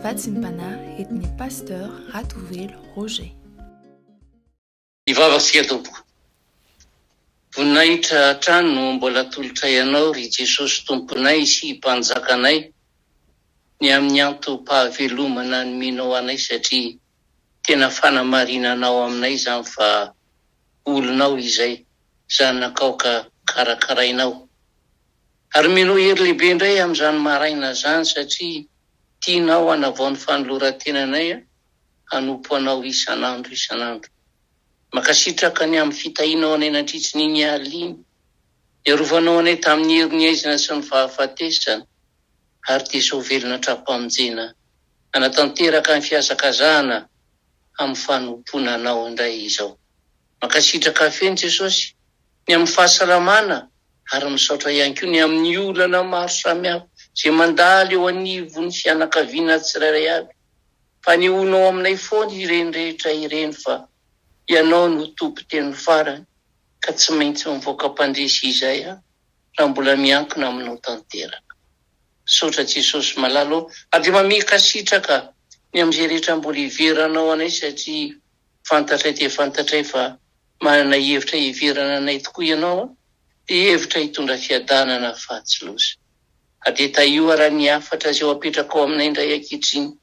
Vatsim-panahy entin'ny Pasteur Ratovelo Roger. Hivavaka isika tompoko. Voninahitra hatrany no mbola atolotray Anao ry Jesosy Tomponay sy Mpanjakanay ny amin'ny antom-pahavelomana nomenao anay satria tena fanamarinanao aminay izany fa olonao izay, zanakao ka karakarainao. Ary omenao hery lehibe indray amin'izany maraina izany satria tianao hanavao ny fanoloran-tenanay hanompo Anao isan'andro isan'andro. Mankasitraka ny amin'ny fitahianao anay nandritry ny iny alina iny. Niarovanao anay tamin'ny herin'ny haizina sy ny fahafatesana, ary dia izao velona hatrampamonjena hanatanteraka ny fihazakazahana amin'ny fanompoana Anao indray izao. Mankasitraka feno Jesosy ny amin'ny fahasalamana ary misaotra ihany koa ny amin'ny olana maro samihafa izay mandalo eo anivon'ny fianakaviana tsirairay avy. Fanehoanao aminay foana ireny rehetra ireny fa Ianao no tompon-teny farany ka tsy maintsy mivoaka mpandresy izay aho raha mbola miankina aminao tanteraka. Misaotra Jesosy malala ô ary dia mamikasitraka ny amin'izay rehetra mbola hiveranao anay satria fantatray dia fantatray fa manana hevitra hiverana anay tokoa Ianao dia hevitra hitondra fiadanana fa tsy loza. Ary dia tahio ara ny hafatra izay ho apetrakao aminay indray ankehitriny.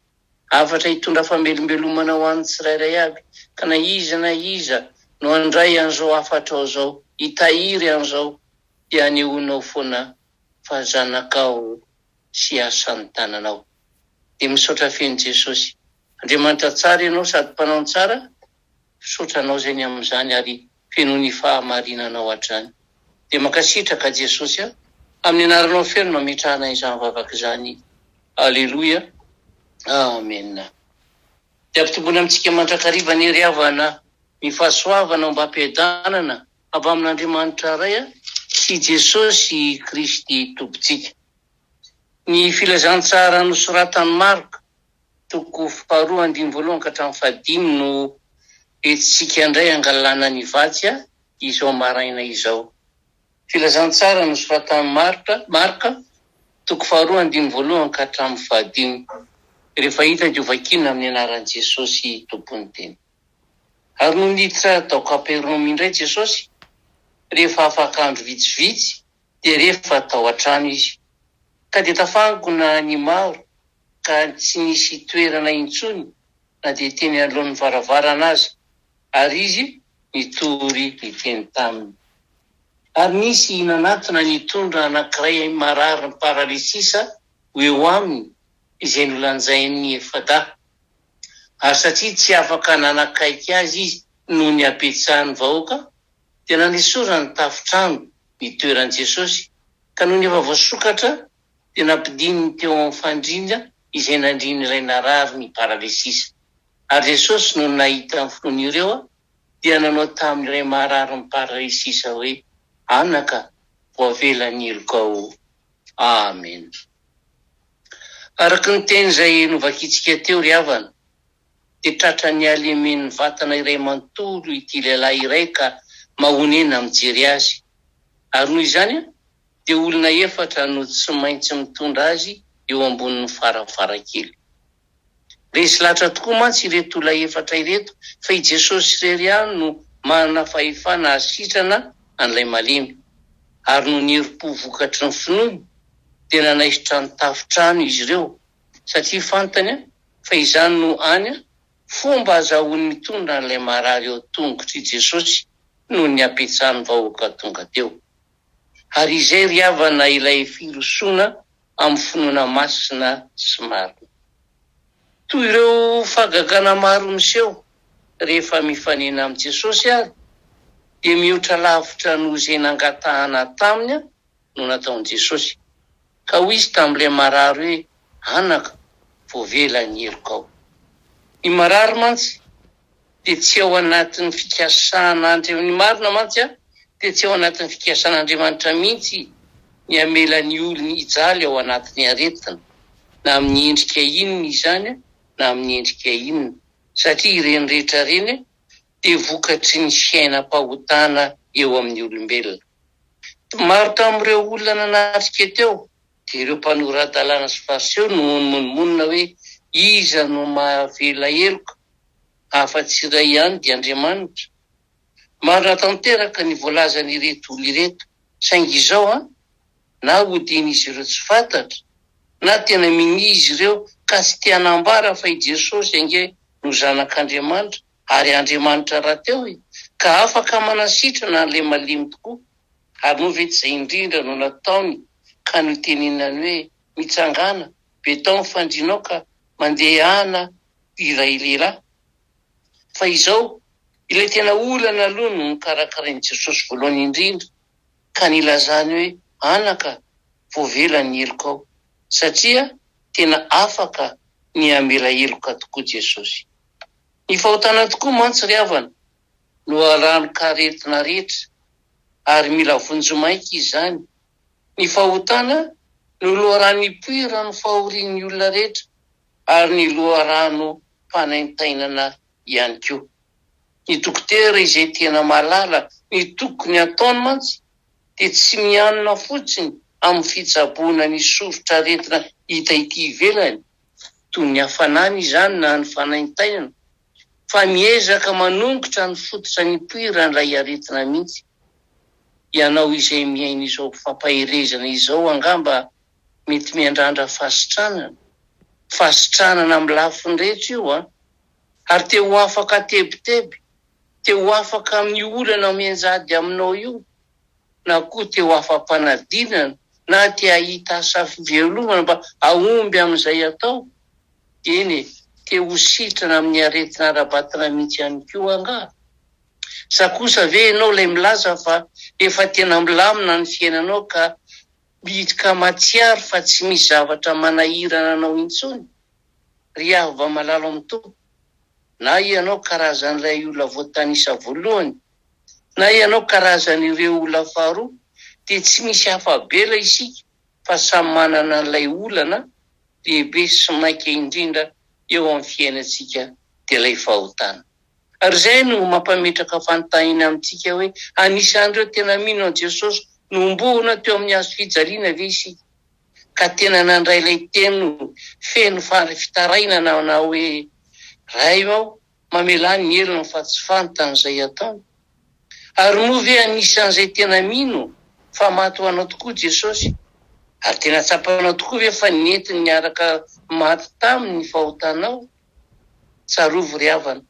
Hafatra hitondra famelombelomana ho an'ny tsirairay avy, ka na iza na iza no handray an'izao hafatrao izao, hitahiry an'izao, dia hanehoanao foana fa zanakao sy asan'ny tananao. Dia misaotra feno Jesosy. Andriamanitra tsara Ianao sady mpanao ny tsara, misaotra Anao izay ny amin'izany ary feno ny fahamarinanao hatrany. Dia mankasitraka Jesosy a! Amin'ny anaranao feno no ametrahana izany vavaka izany. Aleloia. Amena. Dia ampitomboina amintsika mandrakariva anie ry havana ny fahasoavana ombam-piadanana avy amin'Andriamanitra Ray sy Jesosy Kristy Tompontsika. Ny filazantsara nosoratan'i Marka Toko faharoa andininy voalohany ka hatramin'ny fahadimy no entintsika indray hangalana ny vatsy izao maraina izao. Filazantsara nosoratan'i Marka, Marka, toko faharoa andininy voalohany ka hatramin'ny fahadimy. Rehefa hita dia hovakiana amin'ny anaran'i Jesosy Tompon'ny Teny. Ary nony niditra tao Kapernaomy indray Jesosy, rehefa afaka andro vitsivitsy, dia rehefa tao an-trano Izy. Ka dia tafangona ny maro ka tsy nisy toerana intsony na dia teny anoloan'ny varavarana aza, ary izy nitory ny teny taminy. Ary nisy nanatona nitondra anankiray marary paralysisa ho eo aminy, izay nolanjain'ny efa-dahy. Ary satria tsy afaka nanakaiky azy izy noho ny habetsahan'ny vahoaka, dia nanesorany ny tafon-trano nitoeran'i Jesosy, ka nony efa voasokatra, dia nampidininy teo amin'ny fandriana izay nandrian'ilay narary ny paralysisa. Ary Jesosy nony nahita ny finoan'ireo dia nanao tamin'ilay marary ny paralysisa hoe, Anaka, voavela ny helokao. Amena. Araka ny teny izay novakintsika teo ry havana, dia tratran'ny halemen'ny vatana iray manontolo ity lehilahy iray ka mahonena mijery azy. Ary noho izany, dia olona efatra no tsy maintsy mitondra azy eo ambonin'ny faravarankely. Resy lahatra tokoa mantsy ireto olona efatra ireto fa i Jesosy irery ihany no manana fahefana hahasitrana an'ilay malemy. Ary noho ny herim-po vokatry ny finoany, dia nanaisotra ny tafon-trano izy ireo, satria fantany fa izany no hany fomba azahoany mitondra an'ilay marary eo an-tongotr'i Jesosy noho ny habetsahan'ny vahoaka tonga teo. Ary izay ry havana ilay firosoana amin'ny finoana masina sy marina. Toy ireo fahagagana maro miseho rehefa mifanena amin'i Jesosy ary dia mihoatra lavitra noho izay nangatahana taminy no nataon'i Jesosy. Ka hoy Izy tamin'ilay marary hoe, Anaka, voavela ny helokao. Ny marary mantsy dia tsy ao anatin'ny fikasan'Andri-, ny marina mantsy an, dia tsy ao anatin'ny fikasan'Andriamanitra mihitsy ny hamela ny olony hijaly ao anatin'ny aretina, na amin'ny endrika inona izany na amin'ny endrika inona, satria ireny rehetra ireny dia vokatry ny fiainam-pahotana eo amin'ny olombelona. Maro tamin'ireo olona nanatrika teo dia ireo mpanora-dalàna sy fariseo no nimonomonona hoe, Iza no mahavela heloka afa-tsy iray ihany dia Andriamanitra? Marina tanteraka ny voalazan'ireto olona ireto, saingy izao an, na hodian'izy ireo tsy fantatra, na tena minia izy ireo ka tsy te hanambara fa i Jesosy ange no Zanak'Andriamanitra ary Andriamanitra rahateo e, ka afaka manasitrana an'ilay malemy tokoa, ary moa ve tsy izay indrindra no nataony ka notenenany hoe mitsangàna, betao ny fandrianao ka mandehana ilay lehilahy? Fa izao, ilay tena olana aloha no nokarakarain'i Jesosy voalohany indrindra, ka nilazany hoe, Anaka, voavela ny helokao. Satria tena afaka ny hamela heloka tokoa Jesosy. Ny fahotana tokoa mantsy ry havana no loharanon-karetina rehetra, ary mila vonjimaika izany. Ny fahotana no loharano ipoiran'ny fahorian'ny olona rehetra, ary ny loharanom-panaintainana ihany koa. Ny dokotera izay tena mahalala ny tokony hataony mantsy dia tsy mianina fotsiny amin'ny fitsaboana ny soritr'aretina hita ety ivelany, toy ny hafanana izany na ny fanaintainana, fa miezaka manongotra ny fototra nipoiran'ilay aretina mihitsy. Ianao izay mihaino izao fampaherezana izao angamba mety miandrandra fahasitranana, fahasitranana amin'ny lafiny rehetra io an! Ary te ho afaka tebiteby, te ho afaka amin'io olana mianjady aminao io, na koa te ho afa-panadinana, na te hahita asa fivelomana mba hahomby amin'izay atao, eny e, te ho sitrana amin'ny aretina ara-batana mihitsy ihany koa angaha? Sa kosa ve ianao ilay milaza fa efa tena milamina ny fiainanao ka ka mahatsiaro fa tsy misy zavatra manahirana anao intsony? Ry hava malala ao amin'ny Tompo, na ianao karazan'ilay olona voatanisa voalohany, na ianao karazan'ireo olona faharoa, dia tsy misy afa-bela isika fa samy manana an'ilay olana lehibe sy maika indrindra eo amin'ny fiainantsika dia ilay fahotana. Ary izay no mampametraka fanontaniana amintsika hoe, anisan'ireo tena mino an'i Jesosy nohomboana teo amin'ny hazo fijaliana ve isika? ka tena nandray ilay teny feno fitarainana nanao hoe, Ray ô, mamelà ny helony fa tsy fantany izay ataony. Ary moa ve anisan'izay tena mino fa maty ho anao tokoa Jesosy? Ary tena tsapanao tokoa ve fa nentiny niaraka maty taminy ny fahotanao? Tsarovy ry havana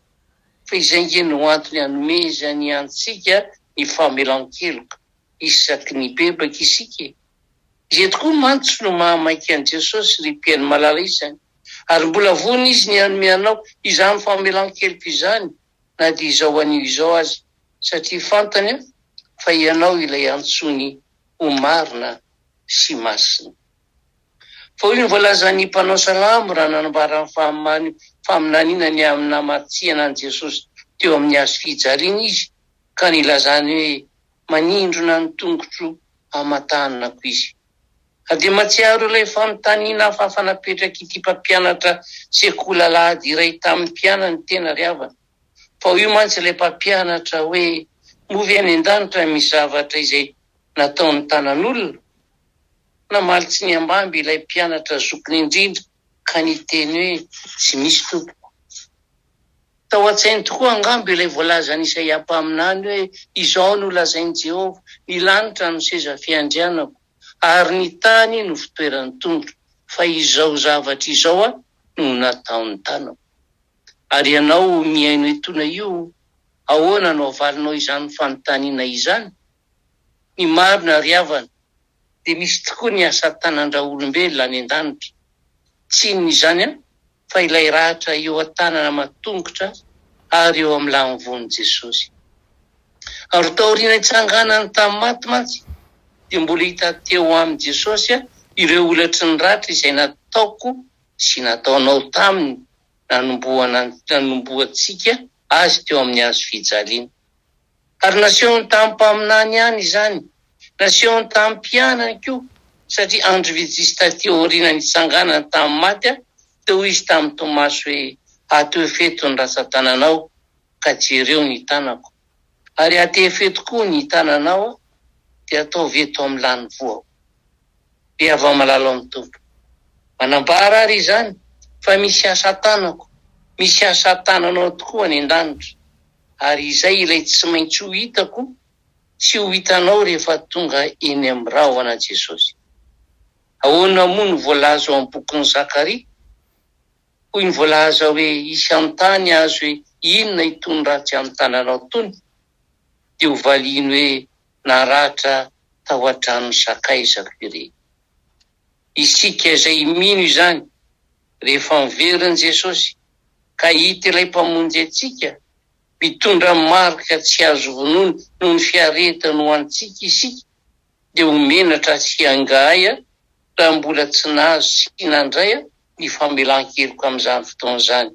fa izay ange no antony anomezany antsika ny famelan-keloka isaky ny mibebaka isika e! Izay tokoa mantsy no mahamaika an'i Jesosy ry mpihaino malala isany, ary mbola vonona Izy ny hanome anao izany famelan-keloka izany na dia izao anio izao aza, satria fantany fa ianao ilay antsoiny ho marina sy masina. Fa hoy ny voalazan'ny mpanao salamo raha nanambara ny faminaniana ny amin'ny namatsiana an'i Jesosy teo amin'ny hazo fijaliana izy, ka nilazany hoe, Manindrona ny tongotro aman-tanako izy. Ary dia mahatsiaro ilay fanontaniana hafahafa napetrak'ity mpampianatra sekoly alahady iray tamin'ny mpianany tena ry havana. Fa hoy mantsy ilay mpampianatra hoe, Moa ve any an-danitra misy zavatra izay nataon'ny tanan'olona? Namaly tsy niambamby ilay mpianatra zokiny indrindra ka niteny hoe, Tsy misy tompoko. Tao an-tsainy tokoa angamba ilay voalazan'i Isaia mpaminany hoe, Izao no lazain'i Jehovah, 'Ny lanitra no seza fiandrianako, ary ny tany no fitoeran'ny tongotro, fa izao zavatra izao no nataon'ny tanako. Ary ianao mihaino etoana io, ahoana no havalinao izany fanontaniana izany? Ny marina, ry havana, dia misy tokoa ny asa tanan-draolombelona any an-danitra. Tsy inona izany an, fa ilay ratra eo an-tanana aman-tongotra ary eo amin'ny lanivoan'i Jesosy. Ary taoriana nitsanganany tamin'ny maty mantsy, dia mbola hita teo amin'i Jesosy ireo holatry ny ratra izay nataoko sy nataonao taminy nanombohana nanombohantsika azy teo amin'ny hazo fijaliana. Ary nasehony tamin'ny mpaminany ihany izany, nasehony tamin'ny mpianany koa, satria andro vitsivitsy taty aoriana nitsanganany tamin'ny maty, dia hoy izy tamin'i Tomasy hoe, Atehefeto ny rantsan-tananao, ka jereo ny tanako. Ary atehefeto koa ny tananao, dia ataovy eto amin'ny lanivoako. Ry hava-malala ao amin'ny Tompo. Manambara àry izany. Fa misy asa tanako, misy asa tananao tokoa any an-danitra, ary izay ilay tsy maintsy ho hitako sy ho hitanao rehefa tonga eny amin'ny rahona Jesosy. Ahoana moa no voalaza ao amin'ny bokin'i Zakaria? Hoy ny voalaza hoe hisy hanontany azy hoe inona itony ratsy amin'ny tananao itony? Dia ho valiany hoe naratra tao an-tranon'ny sakaizako ireny. Isika izay mino izany, rehefa miverina Jesosy ka hahita ilay Mpamonjy antsika, mitondra marika tsy azo vonoina noho ny fiaretany ho antsika isika, dia ho menatra sy hangahahy raha mbola tsy nahazo sy nandray ny famelan-keloka amin'izany fotoana izany.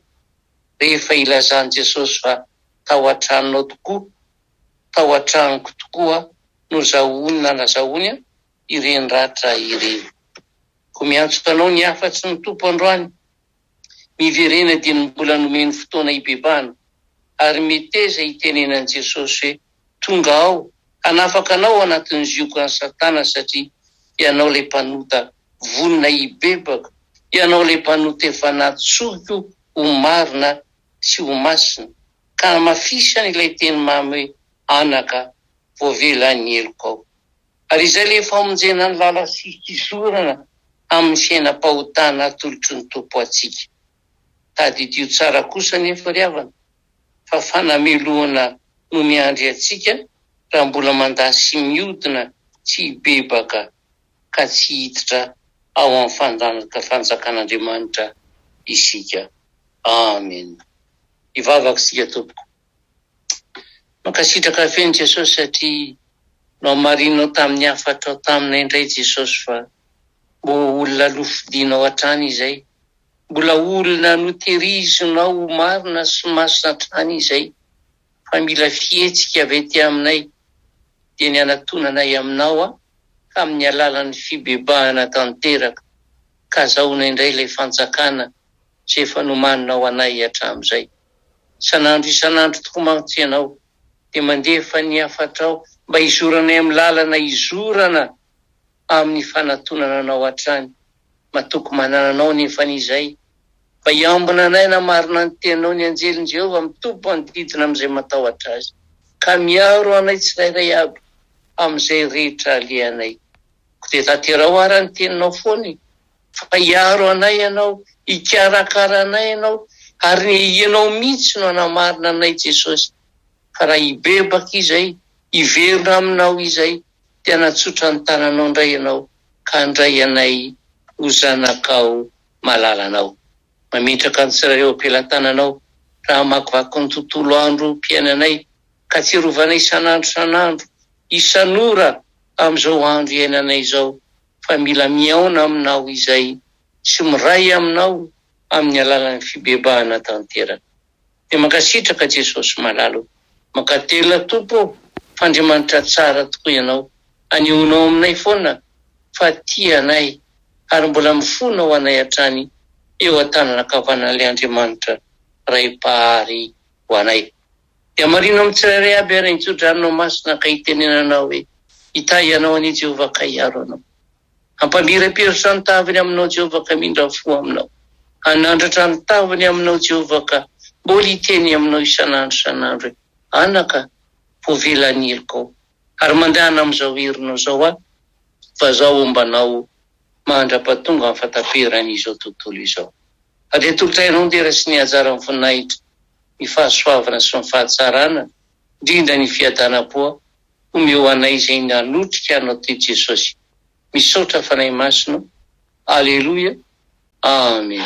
Rehefa ilazan'i Jesosy fa tao an-tranonao tokoa, tao an-tranoko tokoa no zahoany nanazahoany ireny ratra ireny. Koa miantso anao ny hafatry ny Tompo androany, miverena dieny mbola nomeny fotoana hibebahana, ary meteza hitenenan'i Jesosy hoe, Tonga aho hanafaka anao ao anatin'ny ziogan'i Satana satria ianao ilay mpanota vonona hibebaka, ianao ilay mpanota efa natsoiko ho marina sy ho masina, ka hamafisany ilay teny mamy hoe, Anaka, voavela ny helokao. Ary izay ilay famonjena ny lala sy hizorana amin'ny fiainam-pahotana atolotry ny Tompo antsika. Tadidio tsara kosa anefa ry havana fa fanamelohana no miandry antsika raha mbola mandà sy miodina tsy hibebaka ka tsy hiditra ao amin'ny fanjakan'Andriamanitra isika. Amena. Hivavaka isika tompoko. Mankasitraka feno Jesosy satria nohamarinao tamin'ny hafatrao taminay indray Jesosy fa mbo olona nofidinao hatrany izay, mbola olona noterizinao ho marina sy masina hatrany izay fa mila fihetsika avy aty aminay dia ny hanatonanay aminao ka amin'ny alalan'ny fibebahana tanteraka ka azahoana indray ilay fanjakana izay efa nomaninao anay hatramin'izay. Isan'andro isan'andro tokoa mantsy ianao dia mandefa ny hafatrao mba hizoranay amin'ny lalana hizorana amin'ny fanatonana anao hatrany. Matoky manana anao anefa ny izay mba hiambina anay hanamarina ny teninao ny anjelin'i Jehovah mitompo manodidina amin'izay matahotra azy ka miaro anay tsirairay avy amin'izay rehetra alehanay. Koa dia tanteraho ara ny teninao foana e! Fa hiaro anay Ianao, hikarakara anay Ianao, ary ny Ianao mihitsy no hanamarina anay Jesosy. Fa raha hibebaka izay, hiverina Aminao izay, dia hanatsotra ny tananao indray Ianao ka handray anay ho zanakao malalanao. Mametraka ny tsirairay eo am-pelatananao raha hamakivaky ny tontolo androm-piainanay ka tsiarovanay isan'andro isan'andro, isan'ora amin'izao andro iainanay izao fa mila mihaona aminao izay sy miray aminao amin'ny alalan'ny fibebahana tanteraka. Dia mankasitraka Jesosy malala o! Mankatelina Tompo ô! Fa Andriamanitra tsara tokoa Ianao, anehoanao aminay foana fa tia anay ary mbola mifona ho anay hatrany eo an-tanana ankavanan'ilay Andriamanitra Ray Mpahary ho anay. Dia hamarino amin'ny tsirairay aby ary ny tsodranonao masina ka hitenenanao hoe, Hitahy anao anie Jehovah ka hiaro anao. Hampamirapiratra ny tavany aminao Jehovah ka hamindra fo aminao. Hanandratra ny tavany aminao Jehovah ka mbola hiteny aminao isan'andro isan'andro hoe, Anaka, voavela ny helokao. Ary mandehana amin'izao herinao izao aho, fa izaho homba anao mandra-pahatonga ny fahataperan'izao tontolo izao. Ary dia atolotray anao ny dera sy ny anjaran'ny voninahitra. ny fahasoavana sy ny fahatsarana, indrindra ny fiadanam-po omeo anay izay nanotrika anao teto Jesosy. Misaotra Fanahy Masina o. Aleloia. Amen.